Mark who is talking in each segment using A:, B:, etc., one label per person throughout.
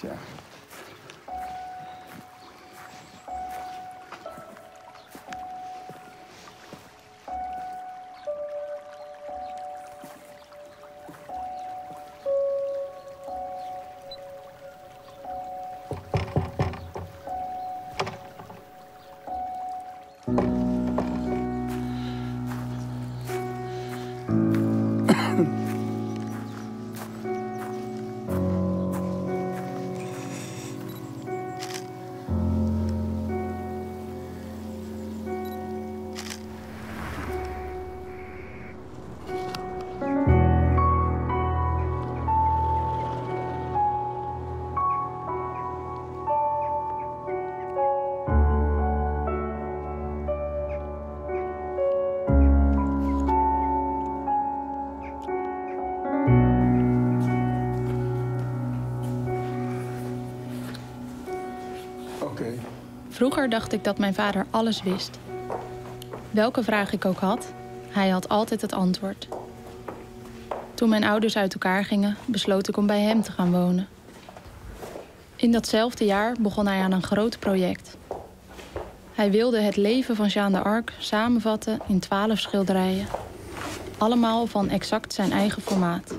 A: Tja.
B: Vroeger dacht ik dat mijn vader alles wist. Welke vraag ik ook had, hij had altijd het antwoord. Toen mijn ouders uit elkaar gingen, besloot ik om bij hem te gaan wonen. In datzelfde jaar begon hij aan een groot project. Hij wilde het leven van Jeanne d'Arc samenvatten in 12 schilderijen. Allemaal van exact zijn eigen formaat.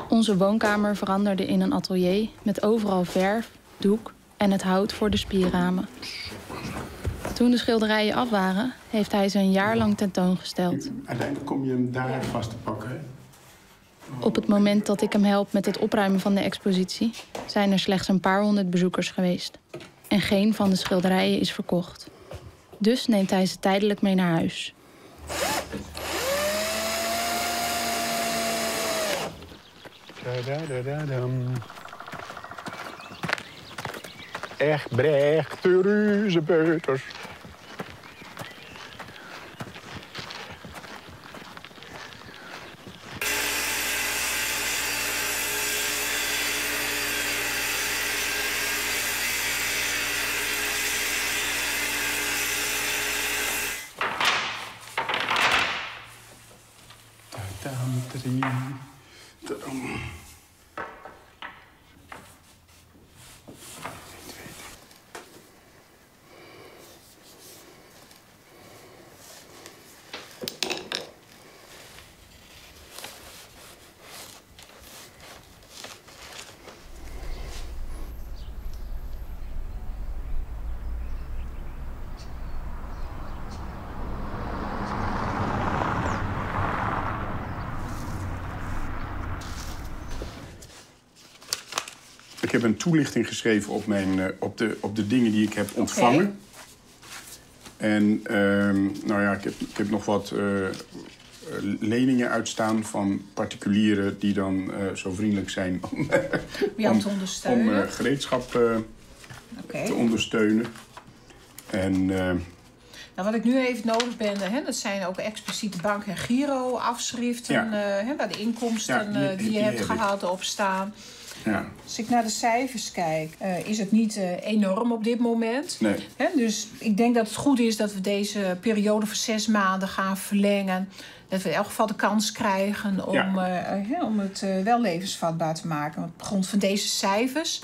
B: Onze woonkamer veranderde in een atelier met overal verf, doek en het hout voor de spierramen. Toen de schilderijen af waren, heeft hij ze een jaar lang tentoongesteld.
A: Uiteindelijk kom je hem daar vast te pakken, hè?
B: Op het moment dat ik hem help met het opruimen van de expositie, zijn er slechts een paar honderd bezoekers geweest. En geen van de schilderijen is verkocht. Dus neemt hij ze tijdelijk mee naar huis.
A: Echt brecht, de ruzepeuters. Ik heb een toelichting geschreven op de dingen die ik heb ontvangen. En ik heb nog wat leningen uitstaan van particulieren die dan zo vriendelijk zijn
C: Om jou te ondersteunen.
A: om gereedschap te ondersteunen. En
C: Wat ik nu even nodig ben, hè, dat zijn ook expliciete bank- en giro-afschriften, hè, waar de inkomsten,
A: Ja,
C: die je
A: die
C: hebt
A: heb ik.
C: gehad op staan. Als ik naar de cijfers kijk, is het niet enorm op dit moment. Hè, dus ik denk dat het goed is dat we deze periode voor 6 maanden gaan verlengen. Dat we in elk geval de kans krijgen om het wel levensvatbaar te maken. Want op grond van deze cijfers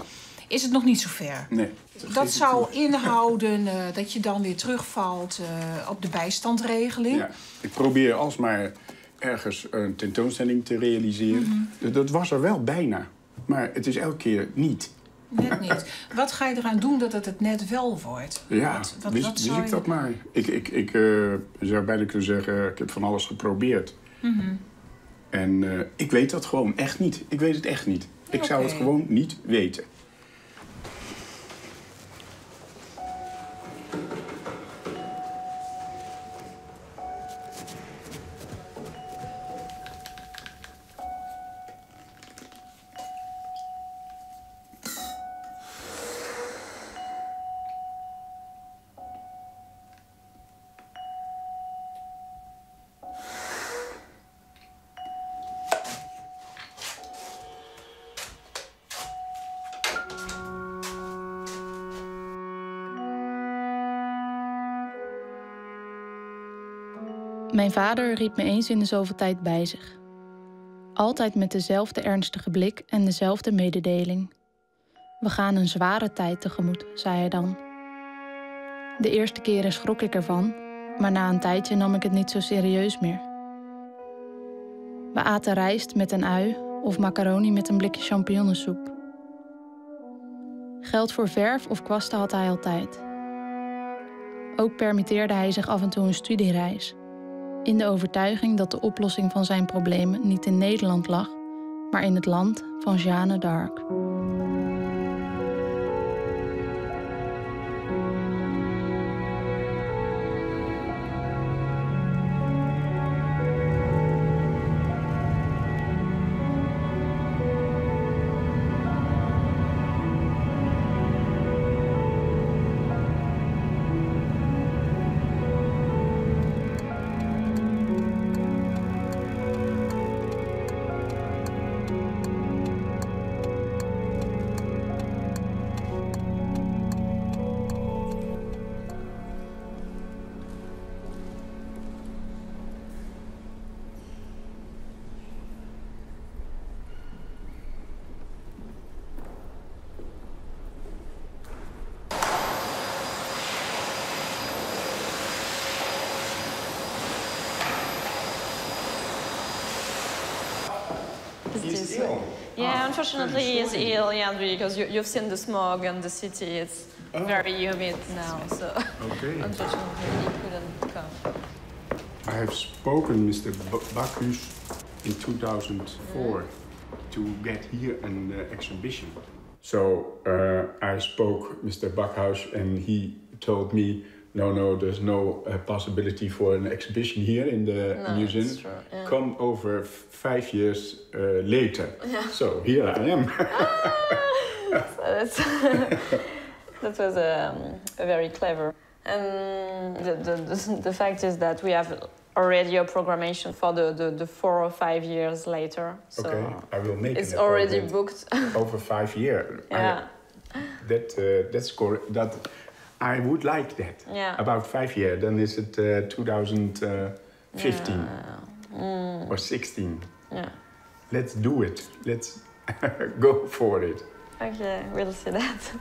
C: is het nog niet zo ver.
A: Nee,
C: Dat
A: geef ik
C: zou
A: toe.
C: inhouden dat je dan weer terugvalt op de bijstandregeling.
A: Ja, ik probeer alsmaar ergens een tentoonstelling te realiseren. Dat was er wel bijna. Maar het is elke keer niet.
C: Net niet. Wat ga je eraan doen dat het het net wel wordt?
A: Ja,
C: Wat
A: wist
C: zou
A: ik
C: je
A: dat maar. Ik zou bijna kunnen zeggen, ik heb van alles geprobeerd. En ik weet dat gewoon echt niet. Ik weet het echt niet. Ik zou het gewoon niet weten.
B: Mijn vader riep me eens in de zoveel tijd bij zich. Altijd met dezelfde ernstige blik en dezelfde mededeling. We gaan een zware tijd tegemoet, zei hij dan. De eerste keren schrok ik ervan, maar na een tijdje nam ik het niet zo serieus meer. We aten rijst met een ui of macaroni met een blikje champignonsoep. Geld voor verf of kwasten had hij altijd. Ook permitteerde hij zich af en toe een studiereis. In de overtuiging dat de oplossing van zijn problemen niet in Nederland lag, maar in het land van Jeanne d'Arc.
A: He's ill.
D: Yeah,
A: Ah,
D: unfortunately
A: very
D: he is
A: sorry.
D: ill. Yeah, because you've seen the smog and the city. It's
A: Oh.
D: very humid now, so
A: Okay.
D: unfortunately he couldn't come.
A: I have spoken Mr. Bakhuis in 2004 to get here an exhibition. So I spoke Mr. Bakhuis and he told me, no, no, there's no possibility for an exhibition here in the
D: No,
A: museum.
D: It's true, yeah.
A: Come over 5 years later.
D: Yeah.
A: So here I am.
D: So that was a very clever. And the fact is that we have already a programmation for the 4 or 5 years later. So
A: Okay, I will make
D: it's
A: an
D: already
A: appointment
D: booked.
A: Over 5 years.
D: Yeah.
A: That's correct. That I would like that.
D: Yeah.
A: About 5 years. Then is it 2015
D: Yeah.
A: or 16.
D: Yeah.
A: Let's do it. Let's go for it.
D: Okay, we'll see that.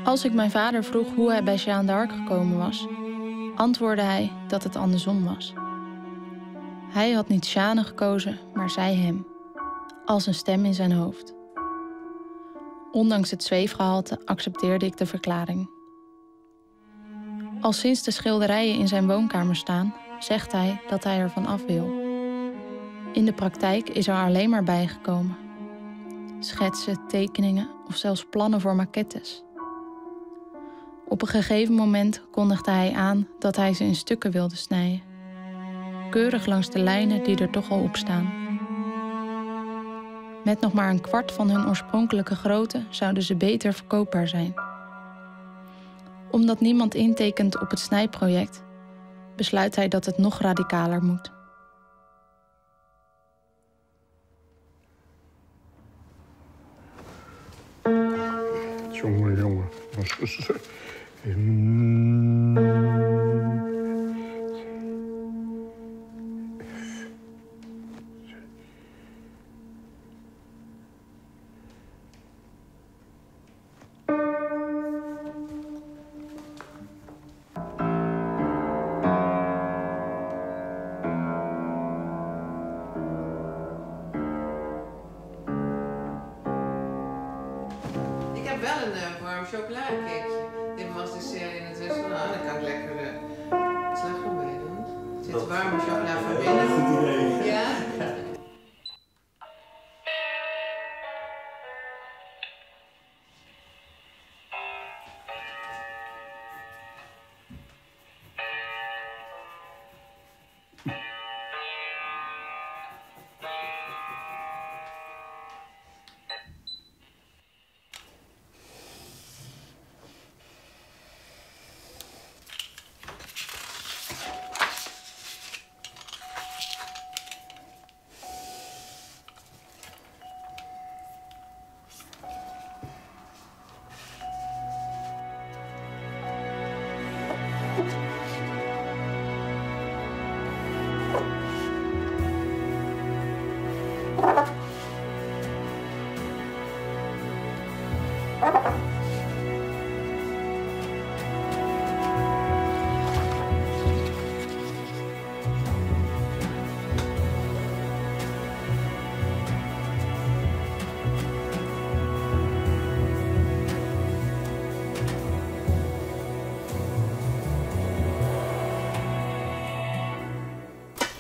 B: Als ik mijn vader vroeg hoe hij bij Jeanne d'Arc gekomen was, antwoordde hij dat het andersom was. Hij had niet Jeanne gekozen, maar zij hem. Als een stem in zijn hoofd. Ondanks het zweefgehalte accepteerde ik de verklaring. Al sinds de schilderijen in zijn woonkamer staan, zegt hij dat hij ervan af wil. In de praktijk is er alleen maar bijgekomen. Schetsen, tekeningen of zelfs plannen voor maquettes. Op een gegeven moment kondigde hij aan dat hij ze in stukken wilde snijden. Keurig langs de lijnen die er toch al op staan. Met nog maar een kwart van hun oorspronkelijke grootte zouden ze beter verkoopbaar zijn. Omdat niemand intekent op het snijproject, besluit hij dat het nog radicaler moet.
A: Jongen, jongen.
E: wel een warm chocoladecakeje. Dit was dessert in het restaurant. Daar kan ik lekker de slagroom bij doen. Er zit warme chocola van binnen.
F: Goed idee.
E: Ja.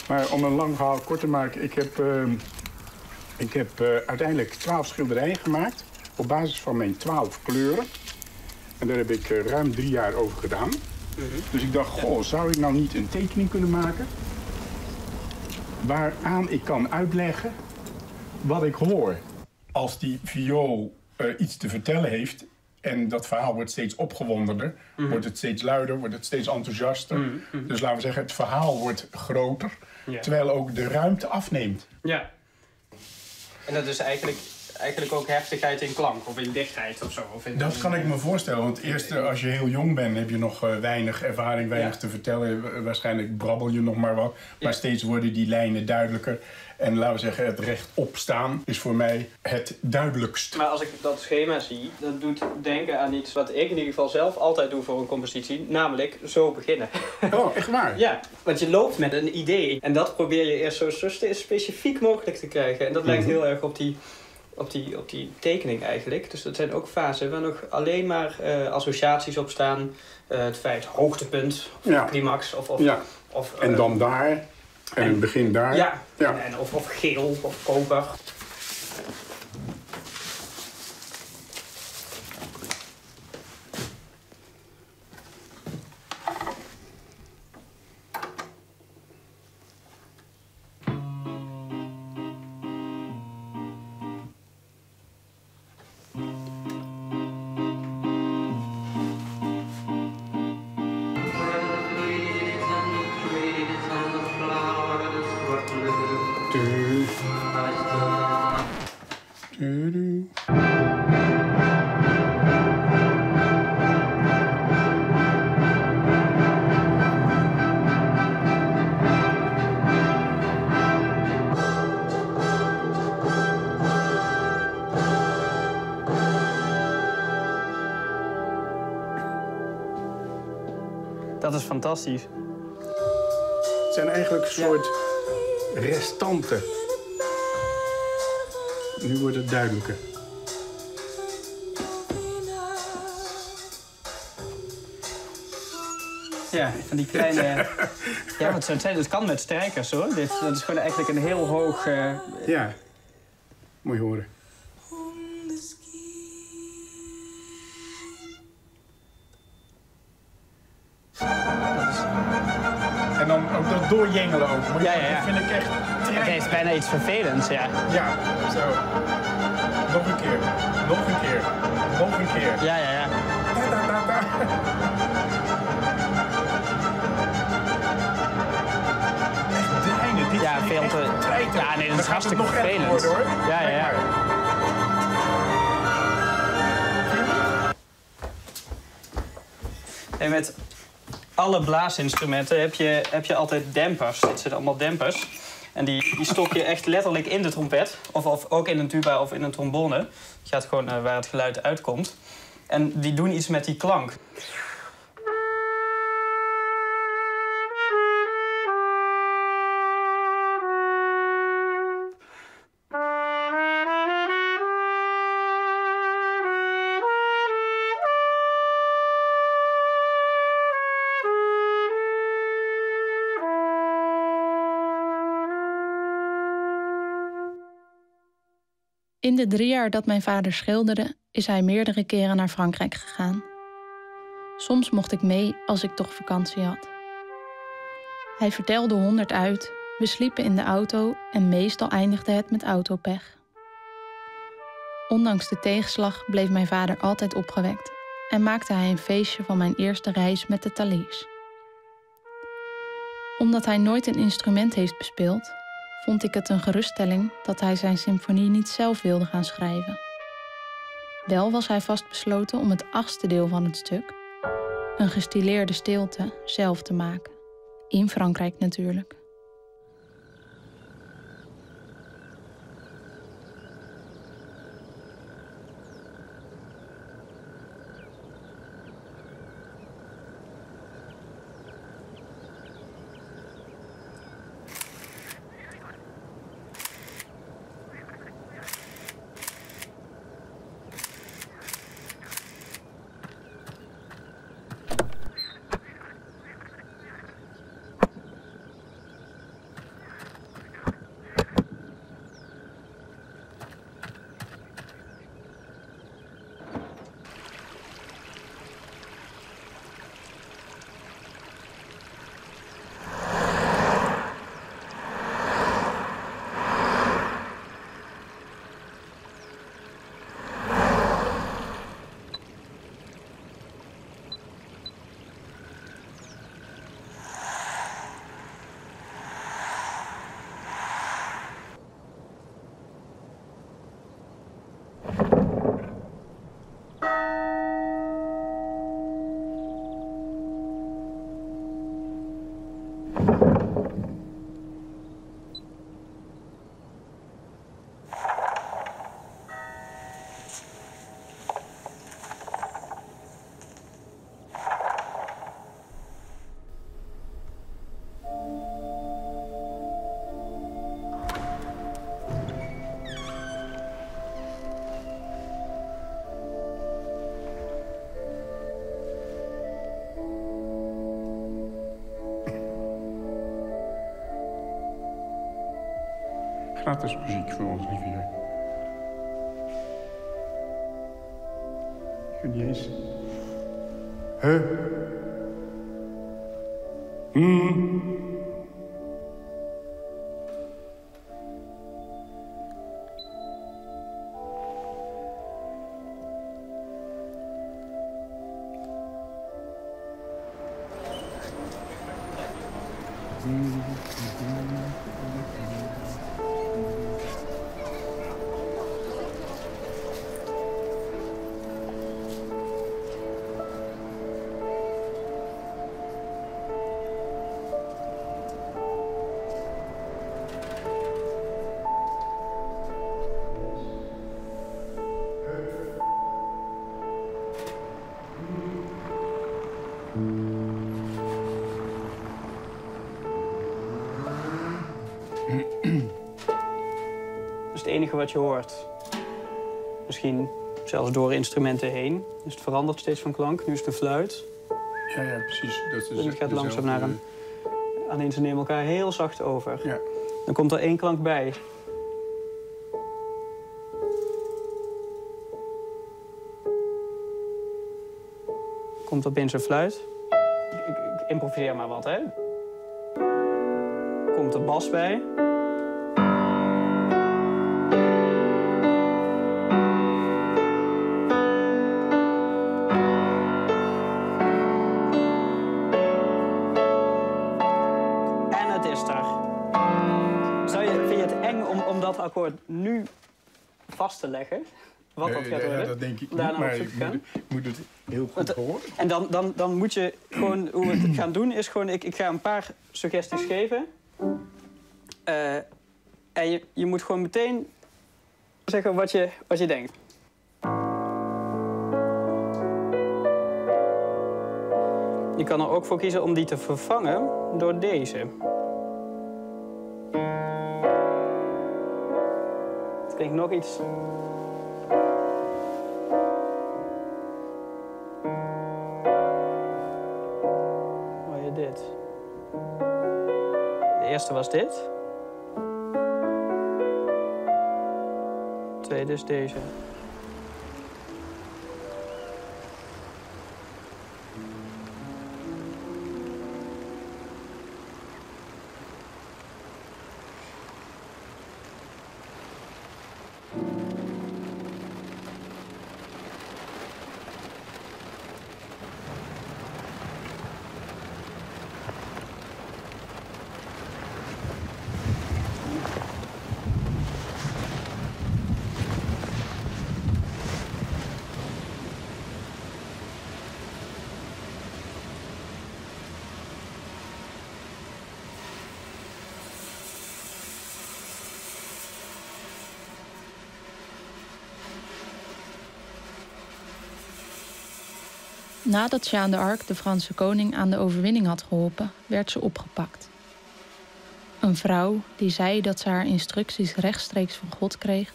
A: Maar om een lang verhaal kort te maken, ik heb uiteindelijk 12 schilderijen gemaakt op basis van mijn 12 kleuren. En daar heb ik ruim 3 jaar over gedaan. Dus ik dacht, goh, zou ik nou niet een tekening kunnen maken waaraan ik kan uitleggen wat ik hoor? Als die viool iets te vertellen heeft en dat verhaal wordt steeds opgewondener, wordt het steeds luider, wordt het steeds enthousiaster. Dus laten we zeggen, het verhaal wordt groter, terwijl ook de ruimte afneemt.
G: Ja. En dat is eigenlijk ook heftigheid in klank of in dichtheid of zo. Of in
A: Dat kan ik me voorstellen, want eerst als je heel jong bent heb je nog weinig ervaring, weinig te vertellen. Waarschijnlijk brabbel je nog maar wat. Maar steeds worden die lijnen duidelijker. En laten we zeggen, het rechtop staan is voor mij het duidelijkst.
G: Maar als ik dat schema zie, dat doet denken aan iets wat ik in ieder geval zelf altijd doe voor een compositie. Namelijk zo beginnen.
A: Oh, echt waar?
G: Ja, want je loopt met een idee. En dat probeer je eerst zo specifiek mogelijk te krijgen. En dat lijkt heel erg op die tekening eigenlijk. Dus dat zijn ook fasen waar nog alleen maar associaties op staan. Het feit hoogtepunt, of climax.
A: En dan daar. En het begin daar.
G: Ja, of geel of koper. Dat is fantastisch.
A: Het zijn eigenlijk een soort restanten. Nu wordt het duidelijker.
G: Ja, van die kleine... Ja, wat zou het zijn? Dat kan met strijkers, hoor. Dat is gewoon eigenlijk een heel hoog...
A: Ja, moet je horen. En dan ook dat doorjengelen ook. Maar dat vind ik echt...
G: Het heeft bijna iets vervelends, ja.
A: Ja, zo. Nog een keer. Nog een keer. Nog een keer.
G: Ja, ja, ja.
A: Ta, ta, ta, ta. Echt dreinen. Dit
G: ja, veel te... Ja, nee, dat is hartstikke vervelend.
A: Worden, hoor.
G: Ja, ja, ja. En met alle blaasinstrumenten heb je altijd dempers. Dit zijn allemaal dempers. En die stop je echt letterlijk in de trompet. Of ook in een tuba of in een trombone. Het gaat gewoon waar het geluid uitkomt. En die doen iets met die klank.
B: In de drie jaar dat mijn vader schilderde, is hij meerdere keren naar Frankrijk gegaan. Soms mocht ik mee als ik toch vakantie had. Hij vertelde honderd uit, we sliepen in de auto en meestal eindigde het met autopech. Ondanks de tegenslag bleef mijn vader altijd opgewekt en maakte hij een feestje van mijn eerste reis met de Thalys. Omdat hij nooit een instrument heeft bespeeld, vond ik het een geruststelling dat hij zijn symfonie niet zelf wilde gaan schrijven. Wel was hij vastbesloten om het achtste deel van het stuk, een gestileerde stilte, zelf te maken. In Frankrijk natuurlijk.
A: Gratis muziek voor ons, lieve heer. Ik weet niet eens. Huh?
G: Dat is het enige wat je hoort. Misschien zelfs door instrumenten heen. Dus het verandert steeds van klank. Nu is het een fluit.
A: Ja, ja, precies. Dat is
G: En het gaat langzaam naar een... Alleen ze nemen elkaar heel zacht over.
A: Ja.
G: Dan komt er één klank bij. Komt opeens een fluit. Ik improviseer maar wat, hè. Komt de bas bij. En het is daar. Vind je het eng om dat akkoord nu vast te leggen? Wat dat gaat worden?
A: Ja, dat denk ik
G: Om daarna
A: niet, maar
G: op zoek te gaan?
A: ik moet het heel goed horen.
G: En dan moet je gewoon, hoe we het gaan doen is gewoon, ik ga een paar suggesties geven. En je moet gewoon meteen zeggen wat je denkt. Je kan er ook voor kiezen om die te vervangen door deze. Het klinkt nog iets. Hoor je dit? De eerste was dit. Tweede is deze.
B: Nadat Jeanne d'Arc de Franse koning aan de overwinning had geholpen, werd ze opgepakt. Een vrouw die zei dat ze haar instructies rechtstreeks van God kreeg,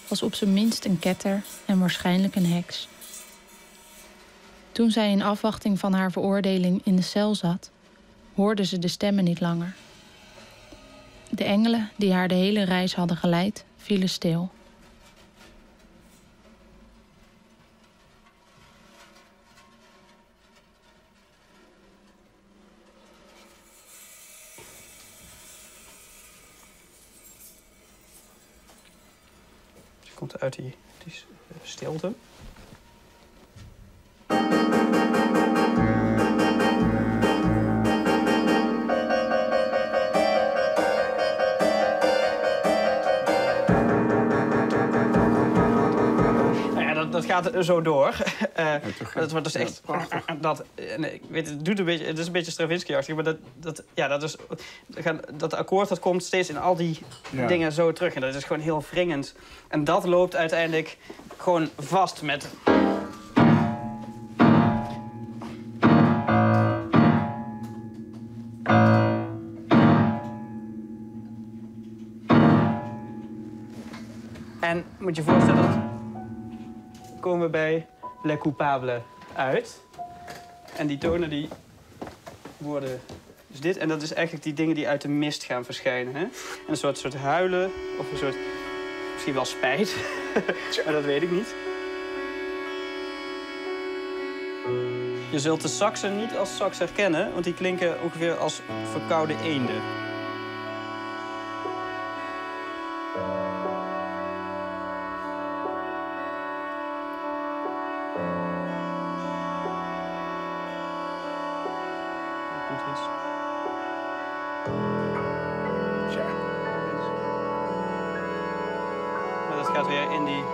B: was op zijn minst een ketter en waarschijnlijk een heks. Toen zij in afwachting van haar veroordeling in de cel zat, hoorde ze de stemmen niet langer. De engelen die haar de hele reis hadden geleid, vielen stil.
G: Ze komt uit die stilte. Dat gaat zo door. Dat wordt dus echt
A: prachtig.
G: Dat, en ik weet, het doet een beetje, het is een beetje Stravinsky-achtig, maar dat akkoord dat komt steeds in al die dingen zo terug. En dat is gewoon heel wringend. En dat loopt uiteindelijk gewoon vast met. En moet je voorstellen dat komen we bij Le Coupable uit. En die tonen die worden dus dit. En dat is eigenlijk die dingen die uit de mist gaan verschijnen. Hè? En een soort huilen of een soort, misschien wel spijt. Maar dat weet ik niet. Je zult de saxen niet als sax herkennen, want die klinken ongeveer als verkoude eenden. Maar dat gaat weer in die.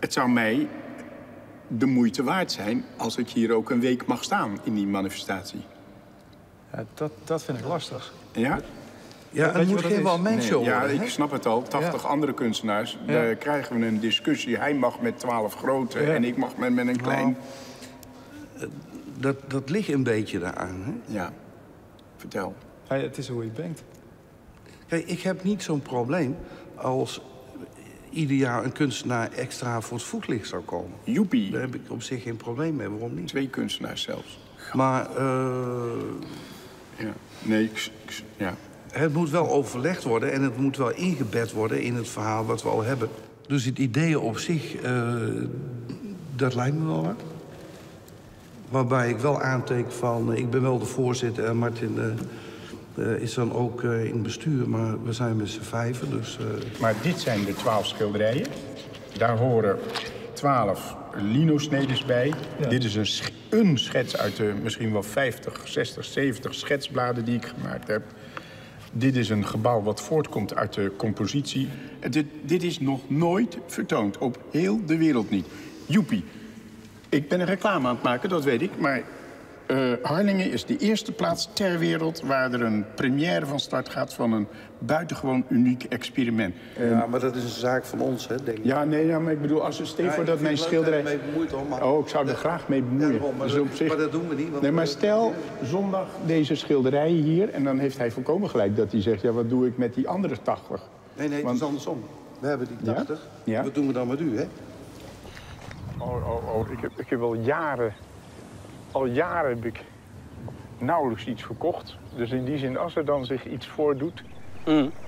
A: Het zou mij de moeite waard zijn als ik hier ook een week mag staan in die manifestatie.
F: Ja, dat vind ik lastig.
A: Ja?
H: Ja, het moet geen one-man-show
A: worden.
H: Ja,
A: ik snap het al. 80 andere kunstenaars,
F: Ja.
A: daar krijgen we een discussie. Hij mag met 12 grote en ik mag met een klein.
H: Nou, dat ligt een beetje daaraan, hè?
A: Ja, vertel.
F: Ja, het is hoe je het brengt.
H: Kijk, ik heb niet zo'n probleem als ieder jaar een kunstenaar extra voor het voetlicht zou komen.
A: Joepie.
H: Daar heb ik op zich geen probleem mee, waarom niet?
A: 2 kunstenaars zelfs.
H: Maar...
A: Ja. Nee, ja.
H: Het moet wel overlegd worden en het moet wel ingebed worden in het verhaal wat we al hebben. Dus het idee op zich, dat lijkt me wel wat. Waarbij ik wel aanteken van, ik ben wel de voorzitter en Martin is dan ook in het bestuur. Maar we zijn met z'n vijven, dus...
A: Maar dit zijn de 12 schilderijen. Daar horen 12 lino-snedes bij. Ja. Dit is een schets uit de misschien wel 50, 60, 70 schetsbladen die ik gemaakt heb. Dit is een gebouw wat voortkomt uit de compositie. Dit is nog nooit vertoond, op heel de wereld niet. Joepie. Ik ben een reclame aan het maken, dat weet ik. Maar Harlingen is de eerste plaats ter wereld waar er een première van start gaat van een buitengewoon uniek experiment.
H: Ja, maar dat is een zaak van ons, hè, denk ik.
A: Ja, nee, ja, maar ik bedoel, als stel voor dat mijn schilderij...
H: mee bemoeit, hoor, maar...
A: Oh, ik zou er graag mee bemoeien. Ja,
H: daarom, maar, dus dat, op zich... maar dat doen we niet. Want
A: nee, maar stel zondag deze schilderijen hier... en dan heeft hij volkomen gelijk dat hij zegt... ja, wat doe ik met die andere 80?
H: Nee, nee, het is andersom. We hebben die 80. Ja? Ja? Wat doen we dan met u, hè?
A: Oh. Ik heb al jaren... Al jaren heb ik nauwelijks iets verkocht. Dus in die zin, als er dan zich iets voordoet,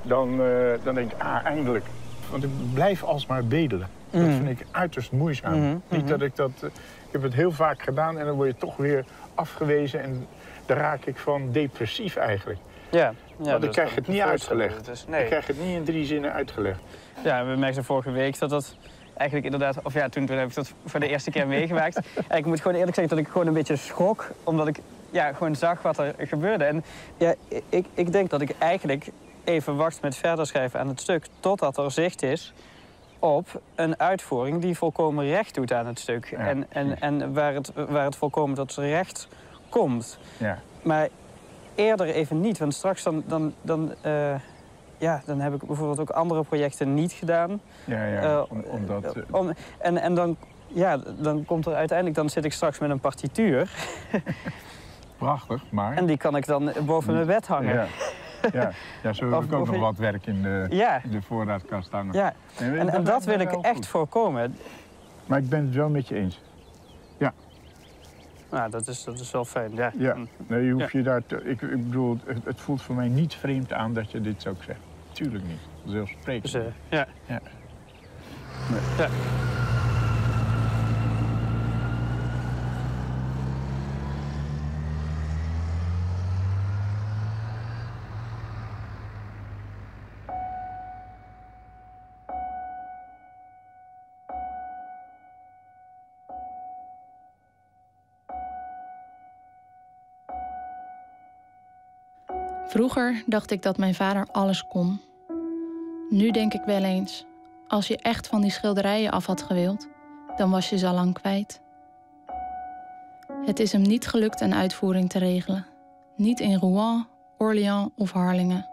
A: dan denk ik, ah, eindelijk. Want ik blijf alsmaar bedelen. Dat vind ik uiterst moeizaam. Niet dat ik dat... Ik heb het heel vaak gedaan en dan word je toch weer afgewezen. En daar raak ik van depressief eigenlijk.
G: Ja, ja,
A: want ik krijg het niet uitgelegd. Dus, nee. Ik krijg het niet in 3 zinnen uitgelegd.
G: Ja, we merkten vorige week dat dat... Eigenlijk inderdaad, of ja, toen heb ik dat voor de eerste keer meegemaakt. En ik moet gewoon eerlijk zeggen dat ik gewoon een beetje schrok, omdat ik ja, gewoon zag wat er gebeurde. En ja, ik denk dat ik eigenlijk even wacht met verder schrijven aan het stuk, totdat er zicht is op een uitvoering die volkomen recht doet aan het stuk. Ja. En waar het volkomen tot zijn recht komt.
A: Ja.
G: Maar eerder even niet, want straks dan heb ik bijvoorbeeld ook andere projecten niet gedaan.
A: Ja, ja, omdat...
G: En dan, ja, dan komt er uiteindelijk... Dan zit ik straks met een partituur.
A: Prachtig, maar...
G: En die kan ik dan boven mijn bed hangen.
A: Ja, ja. Ja, zo heb ik ook nog wat werk in de voorraadkast hangen.
G: Ja, en dat wil ik echt voorkomen.
A: Maar ik ben het wel met je eens. Ja.
G: Nou, dat is wel fijn, ja.
A: Ja, nee, je hoeft je daar te, ik bedoel, het voelt voor mij niet vreemd aan dat je dit zo zegt. Tuurlijk niet. Zelfsprekend.
G: Dus, ja.
A: Ja. Nee.
G: Ja.
B: Vroeger dacht ik dat mijn vader alles kon. Nu denk ik wel eens, als je echt van die schilderijen af had gewild, dan was je ze al lang kwijt. Het is hem niet gelukt een uitvoering te regelen. Niet in Rouen, Orléans of Harlingen.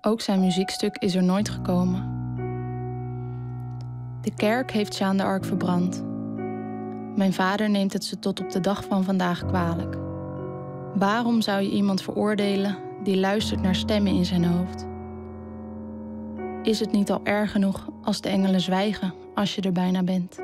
B: Ook zijn muziekstuk is er nooit gekomen. De kerk heeft Jeanne d'Arc verbrand. Mijn vader neemt het ze tot op de dag van vandaag kwalijk. Waarom zou je iemand veroordelen die luistert naar stemmen in zijn hoofd? Is het niet al erg genoeg als de engelen zwijgen als je er bijna bent?